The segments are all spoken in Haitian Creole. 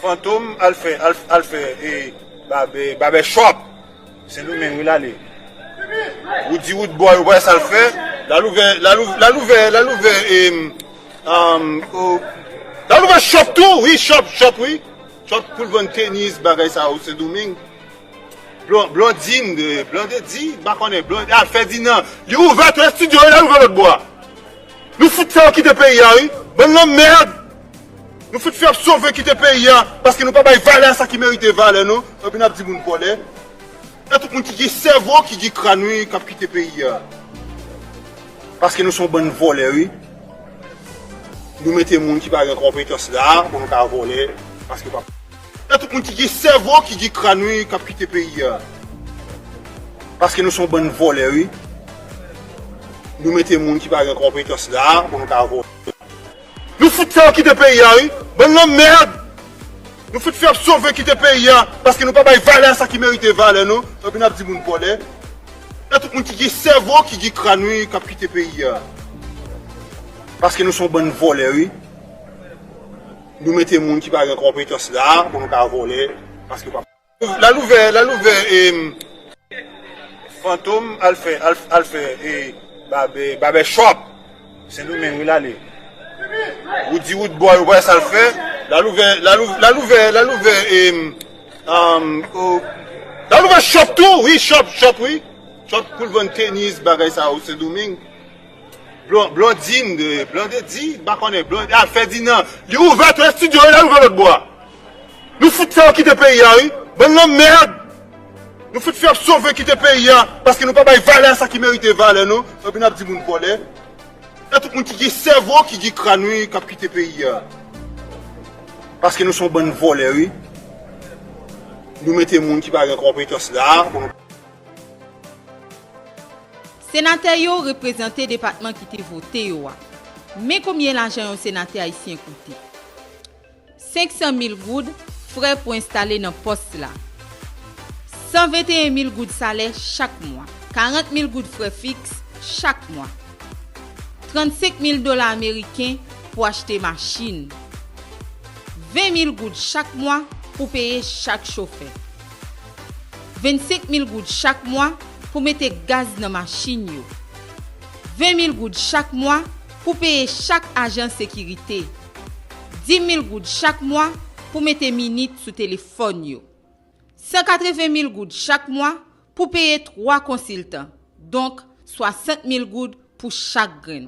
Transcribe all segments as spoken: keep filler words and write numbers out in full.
Fantom al fè, al, al fè, e, babe, babe shop. Sendomeng, wi, l ale. Woody Woodboy, ou wè sa l fè? L al ouvè, l al ouv-, l al ouvè, l al ouvè, e, um, o, l al ouvè shop tou, wi, shop, shop, wi. Shop pou l vann tenis, bagay sa yo, Sendomeng. Blon-, Blondine, e, Blondedy, m pa konnen, Blond-, a, Ferdinand. Li ouvè tou estidyo, li al ouvè lòt bò a. Nou fout fè yo kite peyi a, wi. Bann lanmèd. Nou fout fè yo sove kite peyi a, paske nou pa bay valè a sa ki merite valè, non. Epi n ap di moun vòlè. E tout moun ki gen sèvo, ki gen kràn, wi, k ap kite peyi a. Paske nou se yon bann vòlè, wi. Nou mete moun ki pa gen konpetans la pou nou ka vòlè, paske pa. E tout moun ki gen sèvo, ki gen kràn, wi, k ap kite peyi a. Paske nou se yon bann vòlè, wi. Nou mete moun ki pa gen konpetans la pou nou ka vòlè. Nou fout fè yo kite peyi a, wi. Bann lanmèd. Nou fout fè yo sove kite peyi a, paske nou pa bay valè a sa ki merite valè, non. Epi n ap di moun vòlè. E tout moun ki gen sèvo, ki gen kràn, wi, k ap kite peyi a. Paske nou se yon bann vòlè, wi. Nou mete moun ki pa gen konpetans la pou nou ka vòlè, paske pa. L al ouvè, l al ouvè, em, Fantom al fè, al, al fè, e, babe, babe shop. Sendomeng, wi, l ale. Woody Woodboy, ou wè sa l fè? L al ouvè, l al ouv-, l al ouvè, l al ouvè, em, um, o, l al ouvè shop tou, wi, shop, shop, wi. Shop pou l vann tenis, bagay sa yo, Sendomeng. Blon-, Blondine, e, Blondedy, m pa konnen, Blond-, a, Ferdinand. Li ouvè tou estidyo, li al ouvè lòt bò a. Nou fout fè yo kite peyi a, wi. Bann lanmèd. Nou fout fè yo sove kite peyi a, paske nou pa bay valè a sa ki merite valè, non. Epi n ap di moun vòlè. E tout moun ki gen sèvo, ki gen kràn, wi, k ap kite peyi a. Paske nou se yon bann vòlè, wi. Nou mete moun ki pa gen konpetans la pou nou. Senatè yo reprezante depatman ki te vote yo a. Men konbyen lajan yon senatè ayisyen koute. Senk san mil goud, frè pou enstale nan pòs la. San venteyen mil goud salè chak mwa. Karant mil goud frè fiks chak mwa. Trannsenk mil dola ameriken pou achte machin. Ven mil goud chak mwa pou peye chak chofè. Vennsenk mil goud chak mwa pou mete gaz nan machin yo. Ven mil goud chak mwa pou peye chak ajan sekirite. Dis mil goud chak mwa pou mete minit sou telefòn yo. San katreven mil goud chak mwa pou peye twa konsiltan, donk swasant mil goud pou chak grenn.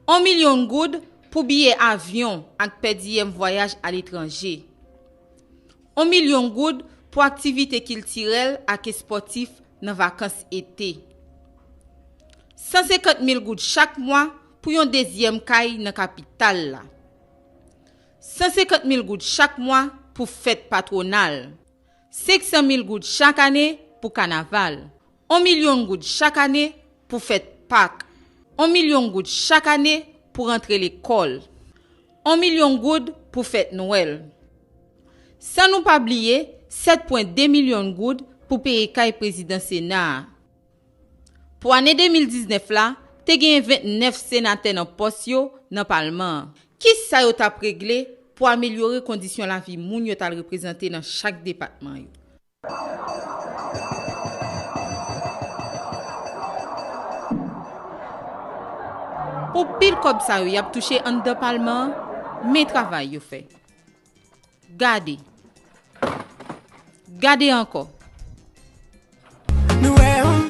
On milyon goud pou biyè avyon ak pèdiyèm vwayaj aletranje. On milyon goud pou aktivite kiltirèl ak espòtif nan vakans ete. San senkant mil goud chak mwa pou yon dezyèm kay nan kapital la. San senkant mil goud chak mwa pou fèt patwonal. Senk san mil goud chak ane pou kanaval. On milyon goud chak ane pou fèt Pak. On milyon goud chak ane pou rantre lekòl. On milyon goud pou fèt Nwèl. San nou pa bliye sèt pwen de milyon goud pou peye kay prezidan Sena a. Pou ane de mil diznèf la, te genyen vennèf senatè nan pòs yo nan palman an. Kisa yo t ap regle pou amelyore kondisyon lavi moun yo t al reprezante nan chak depatman yo? Pou pil kòb sa yo y ap touche anndan palman an, men travay yo fè. Gade. Gade ankò.